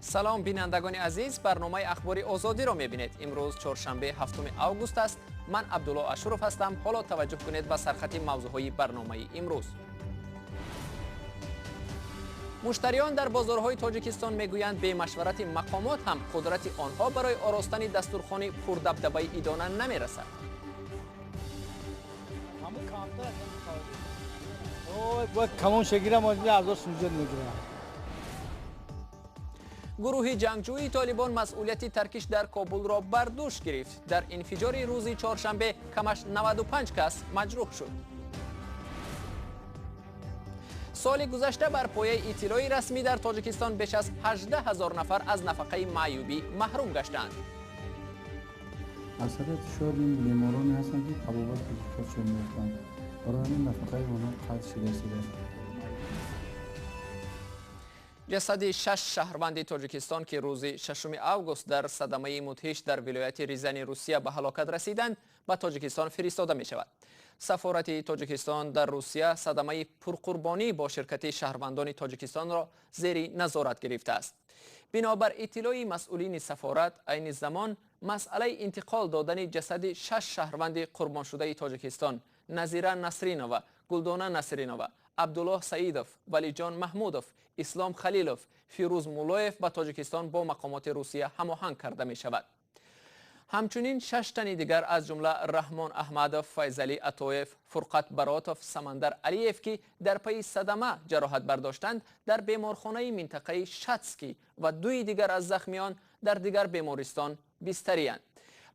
Салом, бинандагони азиз, барномаи Ахбори Озодиро мебинед. Имрӯз чоршанбе, 7 август аст. Ман Абдулло Ашуров ҳастам. Ҳоло таваҷҷӯҳ кунед ба сархати мавзӯъҳои барномаи имрӯз. Муштариён дар бозорҳои Тоҷикистон мегӯянд, бемашварати мақомот ҳам қудрати онҳо барои оростани дастурхони пурдабдабаи идона намерасад. Гурӯҳи ҷангҷӯии Толибон масъулияти таркиш дар Кобулро бар дӯш гирифт. Дар инфиҷори рӯзи чоршанбе камаш 95 кас маҷрӯҳ шуд. Соли гузашта бар пояи иттилои расмӣ дар Тоҷикистон беш аз 18 ҳазор нафар аз нафақаи маъюбӣ маҳрум гаштаанд. Аксарияти шояд ин бемороне ҳастанд, ки табобат худшон меёфтанд, барои ҳамин нафақаи онҳо қатъ шуда истодааст. Ҷасади шаш шаҳрванди Тоҷикистон, ки рӯзи 6 август дар садамаи мудҳиш дар вилояти Рязани Русия ба ҳалокат расиданд, ба Тоҷикистон фиристода мешавад. Сафорати Тоҷикистон дар Русия садамаи пурқурбонӣ бо ширкати шаҳрвандони Тоҷикистонро зери назорат гирифтааст. Бинобар иттилои масъулини сафорат, айни замон масъалаи интиқол додани ҷасади шаш шаҳрванди қурбоншудаи Тоҷикистон: Назира Насринова, Гулдона Насринова, Абдуллоҳ Саидов, Валиҷон Маҳмудов, Ислом Халилов, Фирӯз Муллоев ба Тоҷикистон бо мақомоти Русия ҳамоҳанг карда мешавад. Ҳамчунин шаш тани дигар, аз ҷумла Раҳмон Аҳмадов, Файзалӣ Атоев, Фурқат Баротов, Самандар Алиев, ки дар пайи садама ҷароҳат бардоштанд, дар беморхонаи минтақаи Шатский ва дуи дигар аз захмиён дар дигар бемористон бистариянд.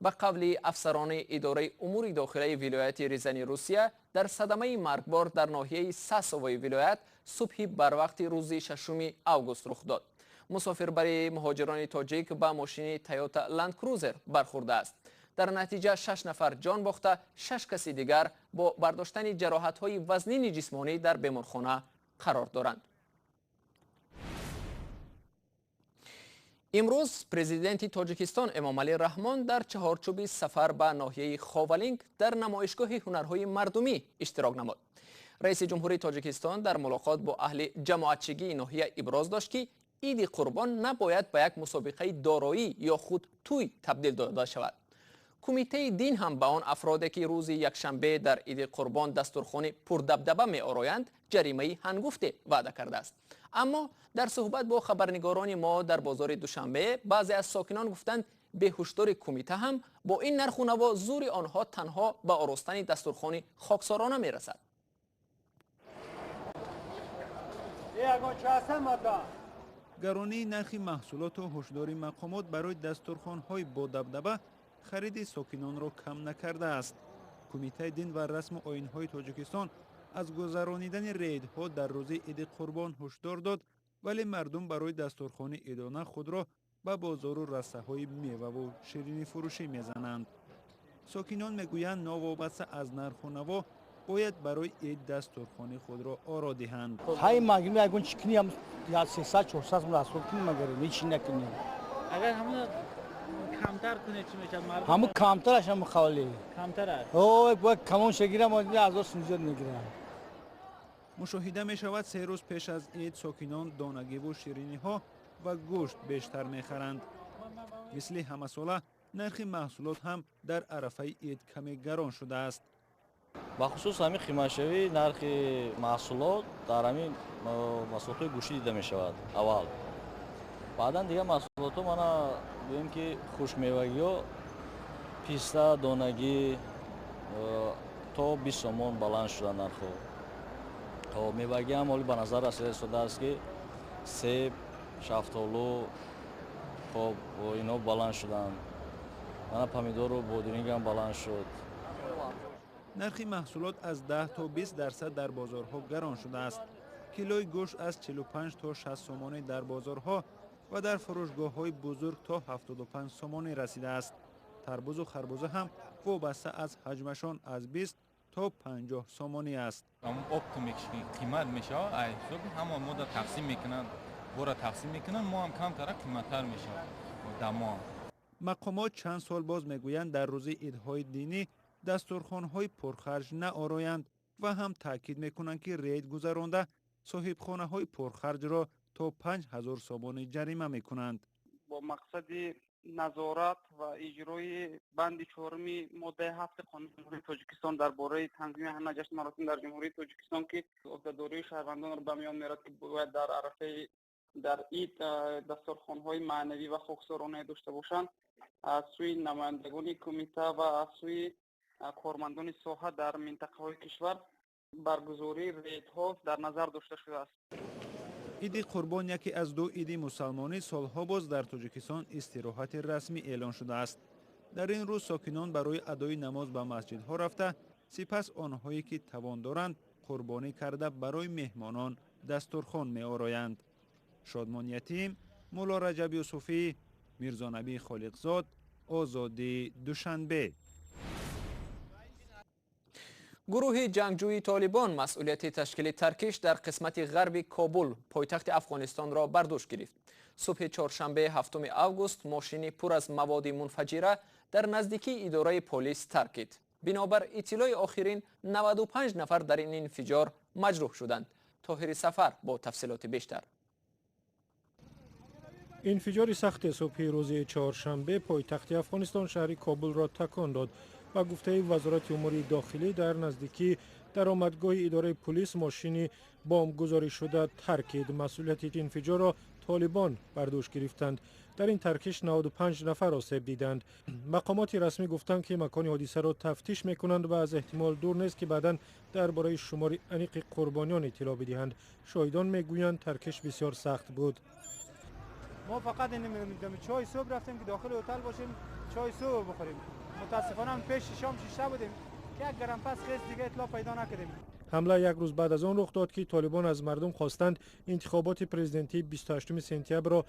Ба қавли афсарони идораи умури дохилаи вилояти Рязани Русия, дар садамаи маргбор дар ноҳияи Сасовои вилоят субҳи барвақти рӯзи 6 август рух дод. Мусофирбари муҳоҷирони тоҷик ба мошини Тойота Ланд Крузер бархӯрдааст. Дар натиҷа шаш нафар ҷон бохта, шаш каси дигар бо бардоштани ҷароҳатҳои вазнини ҷисмонӣ дар беморхона қарор доранд. Имрӯз президенти Тоҷикистон Эмомалӣ Раҳмон дар чаҳорчӯби сафар ба ноҳияи Ховалинг дар намоишгоҳи ҳунарҳои мардумӣ иштирок намуд. Раиси ҷумҳурии Тоҷикистон дар мулоқот бо аҳли ҷамоатчигии ноҳия иброз дошт, ки Иди Қурбон набояд ба як мусобиқаи дороӣ ё худ тӯй табдил дода шавад. Кумитаи дин ҳам ба он афроде, ки рӯзи якшанбе дар Иди Қурбон дастурхони пурдабдаба меороянд, ҷаримаи ҳангуфте ваъда кардааст. Аммо дар суҳбат бо хабарнигорони мо дар бозори Душанбе баъзе аз сокинон гуфтанд, беҳушдори кумита ҳам бо ин нарху наво зури онҳо танҳо ба оростани дастурхони хоксорона мерасад. Гаронии нархи маҳсулоту ҳушдори мақомот барои дастурхонҳои бодабдаба хариди сокинонро кам накардааст. Кумитаи дин ва расму оинҳои Тоҷикистон аз гузаронидани рейдҳо дар рӯзи Иди Қурбон ҳушдор дод, вале мардум барои дастурхони идона худро ба бозору растаҳои меваву ширинифурӯшӣ мезананд. Сокинон мегӯянд, новобаста аз нарху наво бояд барои ид дастурхони худро оро диҳанд. Ҳай магим ягон чӣ кунем, 300-400 расход кунем, магар ҳеч накунем. Агар ҳамон камтар кунед, чӣ мешавад мардум? Ҳамон камтараш ҳам қавли. Камтараш? Ой, бояд камон шагирам, 1000 сум зиёд мегирам. Мушоҳида мешавад, се рӯз пеш аз ид сокинон донагиву шириниҳо ва гӯшт бештар мехаранд. Мисли ҳамасола нархи маҳсулот ҳам дар арафаи ид каме гарон шудааст. Бахусус ҳамин қиматшавии нархи маҳсулот дар ҳамин маҳсулотҳои гӯштӣ дида мешавад аввал. Баъдан дигар маҳсулотҳо, мана гӯем ки хушкмевагиҳо, писта, донагӣ то 20 сомон баланд шуданд нархҳо. Мевагӣ ҳам ҳоли ба назар расида истодааст, ки себ, шафтолу, хоб инҳо баланд шуданд. Мана помидору бодиринг ҳам баланд шуд. Нархи маҳсулот аз 10 то 20% дар бозорҳо гарон шудааст. Килои гӯшт аз 45 то 60 сомонӣ дар бозорҳо ва дар фурӯшгоҳҳои бузург то 75 сомонӣ расидааст. Тарбузу харбуза ҳам вобаста аз ҳаҷмашон аз 20 то 50 сомонӣ аст. Оптом қимат мешавад, ай ҳисоби ҳама мода тақсим мекунанд, бора тақсим мекунанд, мо ҳам камтара қиматтар мешавад дамо. Мақомот чанд сол боз мегӯянд, дар рӯзи идҳои динӣ дастурхонҳои пурхарҷ наороянд ва ҳам таъкид мекунанд, ки рейд гузаронда соҳибхонаҳои пурхарҷро то 5000 сомонӣ ҷарима мекунанд. Бо мақсади назорат ва иҷрои банди 4 моддаи 7 Қонуни Ҷумҳурии Тоҷикистон дар бораи танзими ҳама ҷашну маросим дар Ҷумҳурии Тоҷикистон, ки ӯҳдадории шаҳрвандонро ба миён меорад, ки бояд дар арафаи дар ид дастурхонҳои маънавӣ ва хоксоронае дошта бошанд, аз сӯи намояндагони кумита ва аз сӯи кормандони соҳа дар минтақаҳои кишвар баргузории рейдҳо дар назар дошта шудааст. Иди Қурбон яке аз ду иди мусалмонӣ солҳо боз дар Тоҷикистон истироҳати расмӣ эълон шудааст. Дар ин рӯз сокинон барои адои намоз ба масҷидҳо рафта, сипас онҳое ки тавон доранд, қурбонӣ карда барои меҳмонон дастурхон меороянд. Шодмон Ятим, Мулло Раҷаб Юсуфӣ, Мирзонабӣ Холиқзод, Озодӣ, Душанбе. Гурӯҳи ҷангҷӯи Толибон масъулияти ташкили таркиш дар қисмати ғарби Кобул, пойтахти Афғонистонро бар дӯш гирифт. Субҳи чоршанбе 7 август мошини пур аз маводи мунфаҷира дар наздикии идораи полис таркид. Бинобар иттилои охирин 95 нафар дар ин инфиҷор маҷрӯҳ шуданд. Тоҳири Сафар бо тафсилоти бештар. Инфиҷори сахти субҳи рӯзи чоршанбе пойтахти Афғонистон шаҳри Кобулро такон дод. Ба гуфтаи Вазорати умури дохилӣ, дар наздикии даромадгоҳи идораи пулис мошини бомбгузорӣшуда таркид. Масъулияти инфиҷорро Толибон бар дӯш гирифтанд. Дар ин таркиш 95 нафар осеб диданд. Мақомоти расмӣ гуфтанд, ки макони ҳодисаро тафтиш мекунанд ва аз эҳтимол дур нест, ки баъдан дар бораи шумори аниқи қурбониён иттилоъ бидиҳанд. Шоҳидон мегӯянд, таркиш бисёр сахт буд. Мо фақат чой субҳ рафтем, ки дохили ҳотел бошем, чой субҳ бихӯрем. Мутаассифона пеши шом шишта будем, ки як гарм пас хез дига иттилоъ пайдо накардем. Ҳамла як рӯз баъд аз он рух дод, ки Толибон аз мардум хостанд интихоботи президентии 28 сентябрро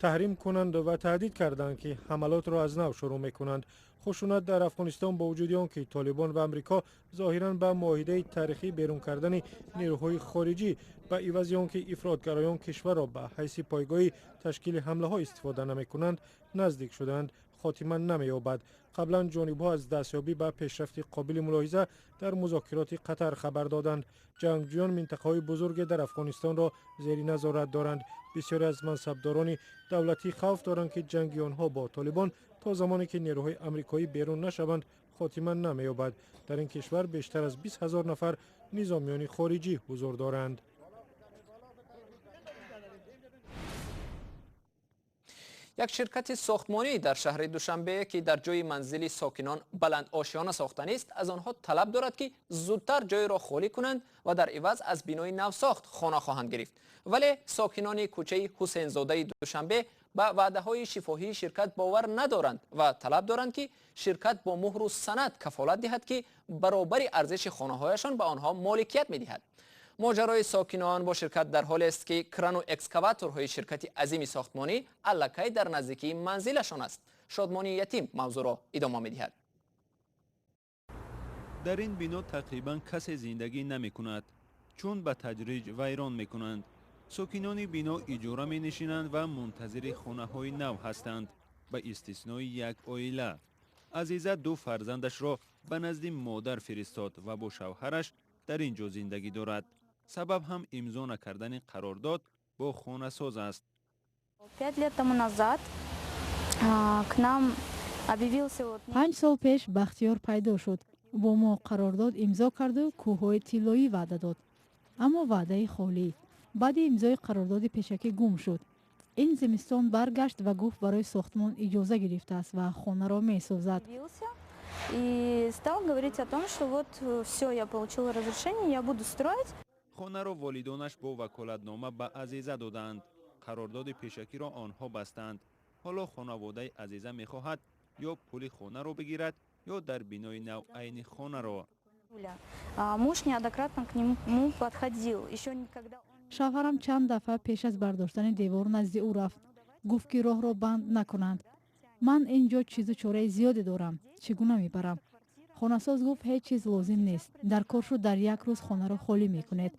таҳрим кунанд ва таҳдид карданд, ки ҳамалотро аз нав шурӯъ мекунанд. Хушунат дар Афғонистон бо вуҷуди он ки Толибон ва Амрико зоҳиран ба муоҳидаи таърихӣ берун кардани нерӯҳои хориҷӣ ба ивази он ки ифротгароён кишварро ба ҳайси пойгоҳи ташкили ҳамлаҳо истифода намекунанд, наздик шуданд, хотима намеёбад. Қаблан ҷонибҳо аз дастёбӣ ба пешрафти қобили мулоҳиза дар музокироти Қатар хабар доданд. Ҷангҷӯён минтақаҳои бузурге дар Афғонистонро зери назорат доранд. Бисёре аз мансабдорони давлатӣ хавф доранд, ки ҷанги онҳо бо Толибон то замоне ки нерӯҳои амрикоӣ берун нашаванд, хотима намеёбад. Дар ин кишвар бештар аз 20 ҳазор нафар низомиёни хориҷӣ ҳузур доранд. Як ширкати сохтмонӣ дар шаҳри Душанбе, ки дар ҷои манзили сокинон баландошёна сохтанист, аз онҳо талаб дорад, ки зудтар ҷойро холӣ кунанд ва дар иваз аз бинои навсохт хона хоҳанд гирифт. Вале сокинони кӯчаи Ҳусейнзодаи Душанбе ба ваъдаҳои шифоҳии ширкат бовар надоранд ва талаб доранд, ки ширкат бо муҳру санад кафолат диҳад, ки баробари арзиши хонаҳояшон ба онҳо моликият медиҳад. Моҷарои сокинон бо ширкат дар ҳолест, ки крану экскаваторҳои ширкати азими сохтмонӣ аллакай дар наздикии манзилашон аст. Шодмони Ятим мавзӯъро идома медиҳад. Дар ин бино тақрибан касе зиндагӣ намекунад, чун ба таҷриҷ вайрон мекунанд. Сокинони бино иҷора менишинанд ва мунтазири хонаҳои нав ҳастанд, ба истиснои як оила. Азиза ду фарзандашро ба назди модар фиристод ва бо шавҳараш дар ин ҷо зиндагӣ дорад. Сабаб ҳам имзо накардани қарордод бо хонасоз аст. 5 лет тому назад к нам объявился... 5 сол пеш Бахтиёр пайдо шуд. Бо мо қарордод имзо карду кӯҳҳои тиллоӣ ваъда дод. Аммо ваъдаи холӣ. Баъди имзои қарордоди пешакӣ гум шуд. Ин зимистон баргашт ва гуфт, барои сохтмон иҷоза гирифтааст ва хонаро месозад. И стал говорить о том, что вот все, я получила разрешение, я буду строить. Хонаро волидонаш бо ваколатнома ба Азиза доданд. Қарордоди пешакиро онҳо бастанд. Ҳоло хонаводаи Азиза мехоҳад ё пули хонаро бигирад, ё дар бинои нав айни хонаро. Муж неоднократно к нему подходил. Еще никогда он... Шавҳарам чанд дафъа пеш аз бардоштани девор назди ӯ рафт. Гуфт, ки роҳро банд накунанд. Ман ин ҷо чизу чораи зиёде дорам, чӣ гуна мебарам? Хонасоз гуфт, ҳеҷ чиз лозим нест. Дар кор шуд, дар як рӯз хонаро холӣ мекунед.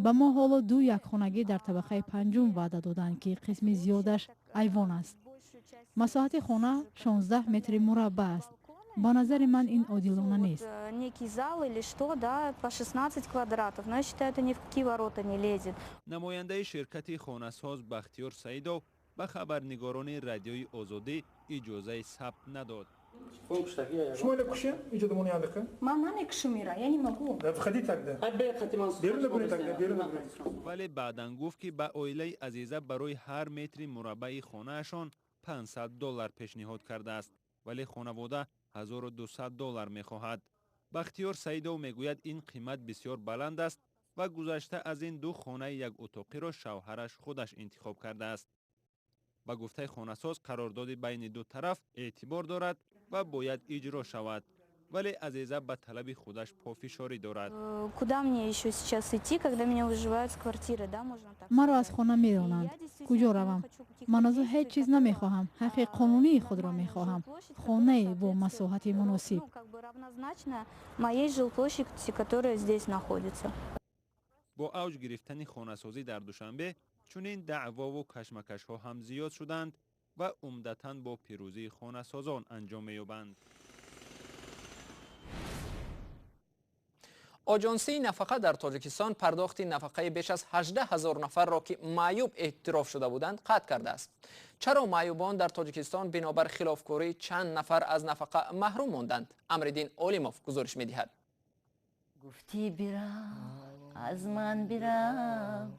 Ба мо ҳоло ду якхонагӣ дар табақаи панҷум ваъда доданд, ки қисми зиёдаш айвон аст. Масоҳати хона 16 метри мураббаъ аст. Ба назари ман ин одилона нест. Некий зал или что, да, по 16 квадратов, но я считаю, это ни в какие ворота не лезет. Намояндаи ширкати хонасоз Бахтиёр Саидов ба хабарнигорони Радиои Озодӣ иҷозаи сабт надод. Шумо ила кушем? Иҷо домони андиқа? Ман намекушум ира, я не могу. Входи тогда. Берун набуред тогда, берун набуред. Вале баъдан гуфт, ки ба оилаи Азиза барои ҳар метри мураббаи хонаашон 500 доллар пешниҳод кардааст, вале хонавода 1200 доллар мехоҳад. Бахтиёр Саидов мегӯяд, ин қимат бисёр баланд аст ва гузашта аз ин ду хонаи якутоқиро шавҳараш худаш интихоб кардааст. Ба гуфтаи хонасоз, қарордоди байни ду тараф эътибор дорад ва бояд иҷро шавад, вале Азиза ба талаби худаш пофишорӣ дорад. Куда мне еще сейчас идти, когда меня выживают с квартиры, да, можно так? Маро аз хона меронанд, куҷо равам? Ман аз ӯ ҳеҷ чиз намехоҳам, ҳаққи қонунии худро мехоҳам, хонае бо масоҳати муносиб. Ну, как бы равнозначно моей жилплощади, которая здесь находится. Бо авҷ гирифтани хонасозӣ дар Душанбе чунин даъвову кашмакашҳо ҳам зиёд шуданд ва умдатан бо пирӯзии хонасозон анҷом меёбанд. Оҷонсии нафақа дар Тоҷикистон пардохти нафақаи беш аз 18 ҳазор нафарро, ки маъюб эътироф шуда буданд, қатъ кардааст. Чаро маъюбон дар Тоҷикистон бинобар хилофкорӣ чанд нафар аз нафақа маҳрум монданд? Амриддин Олимов гузориш медиҳад. Гуфтӣ бирав, аз ман бирав,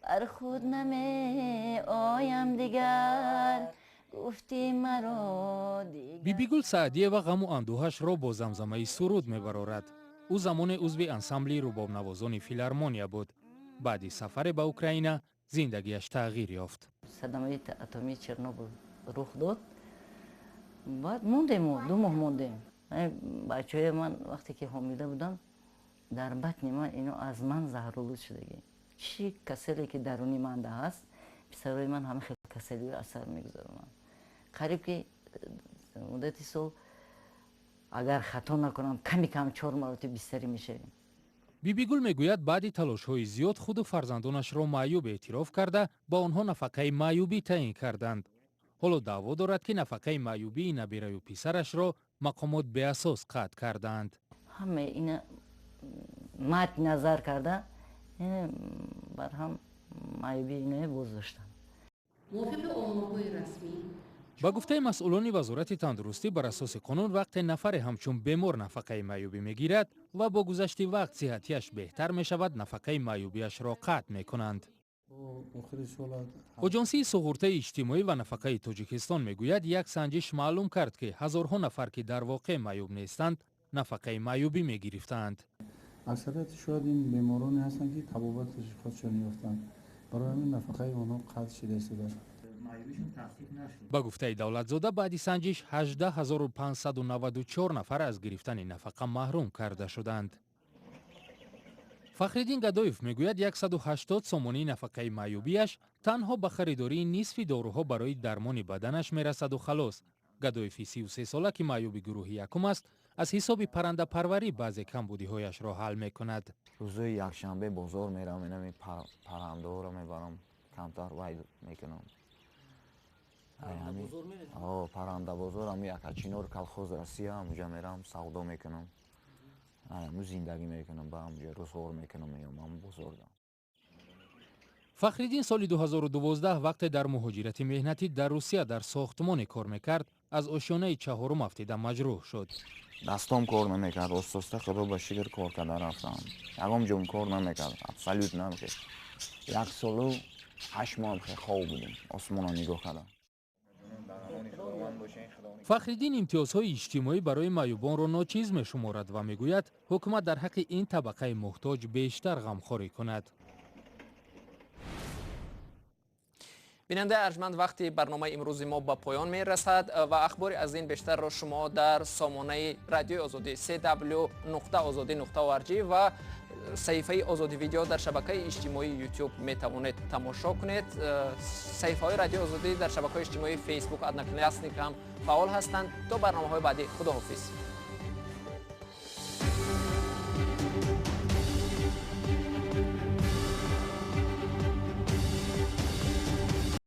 бар худ намеоям дигар, гуфтӣ маро дигар. Бибигул Саъдиева ғаму андӯҳашро бо замзамаи суруд мебарорад. Ӯ замоне узви ансамбли рубобнавозони филармония буд. Баъди сафаре ба Украина зиндагиаш тағйир ёфт. Садамаи атомии Чернобыл рух дод, баъд мондем, 2 моҳ мондем. Бачаҳои ман вақте ки ҳомила будам, дар батни ман ино аз ман заҳролуд шудагӣ. Чӣ каселе ки даруни манда ҳаст, писарои ман ҳама хел каселиро асар мегузаронанд. Қариб ки муддати сол, агар хато накунам, ками кам 4 маротиба бистарӣ мешавем. Бибигул мегӯяд, баъди талошҳои зиёд худу фарзандонашро маъюб эътироф карда, ба онҳо нафақаи маъюбӣ таъин карданд. Ҳоло даъво дорад, ки нафақаи маъюбии набираю писарашро мақомот беасос қатъ кардаанд. Ҳамаи ина мад назар карда, барҳам маъюбии иное боздоштанд. Мувофиқи оморҳои расмӣ. Ба гуфтаи масъулони Вазорати тандурустӣ, бар асоси қонун вақте нафаре ҳамчун бемор нафақаи маъюбӣ мегирад ва бо гузашти вақт сиҳатияш беҳтар мешавад, нафақаи маъюбиашро қатъ мекунанд. Оҷонсии суғуртаи иҷтимоӣ ва нафақаи Тоҷикистон мегӯяд, як санҷиш маълум кард, ки ҳазорҳо нафар, ки дар воқеъ маъюб нестанд, нафақаи маъюбӣ мегирифтаанд. Аксарияти шояд ин бемороне ҳастанд, ки табобати худшон ёфтанд, барои ҳамин нафақаи онҳо қатъ шуда истодааст. Ба гуфтаи Давлатзода, баъди санҷиш 18594 нафар аз гирифтани нафақа маҳрум карда шуданд. Фахриддин Гадоев мегӯяд, 180 сомонии нафақаи маъюбиаш танҳо ба харидории нисфи доруҳо барои дармони баданаш мерасаду халос. Гадоеви 33сола, ки маъюби гурӯҳи якум аст, аз ҳисоби паррандапарварӣ баъзе камбудиҳояшро ҳал мекунад. Рӯзои якшанбе бозор мерам, инами паррандаҳоро мебарам, камтар вай мекунам. Паррандабозор ами Якачинор, колхоз Россия, ҳамуҷа мерам, савдо мекунам, ҳаму зиндагӣ мекунам, ба ҳамуҷа рӯзғор мекунам, меём ҳаму бозорда. Фахриддин соли 2012 вақте дар муҳоҷирати меҳнатӣ дар Русия дар сохтмоне кор мекард, аз ошёнаи чаҳорум афтида маҷрӯҳ шуд. Дастом кор намекард, остоста худо ба шукр кор карда рафтам. Ягон ҷом кор намекард, абсолютно намекард. 1 солу 8 моҳ хоб будем, осмонро нигоҳ кардам. Фахриддин имтиёзҳои иҷтимоӣ барои маъюбонро ночиз мешуморад ва мегӯяд, ҳукумат дар ҳаққи ин табақаи муҳтоҷ бештар ғамхорӣ кунад. Бинандаи арҷманд, вақти барномаи имрӯзи мо ба поён мерасад ва ахбори аз ин бештарро шумо дар сомонаи Радиои Озодӣ cw.ozodi.org ва саҳифаи Озодӣ видео дар шабакаи иҷтимоии YouTube метавонед тамошо кунед. Саҳифаҳои Радиои Озодӣ дар шабакаҳои иҷтимоии Facebook, Одноклассники ҳам фаъол ҳастанд. То барномаҳои баъдӣ, худоҳофиз.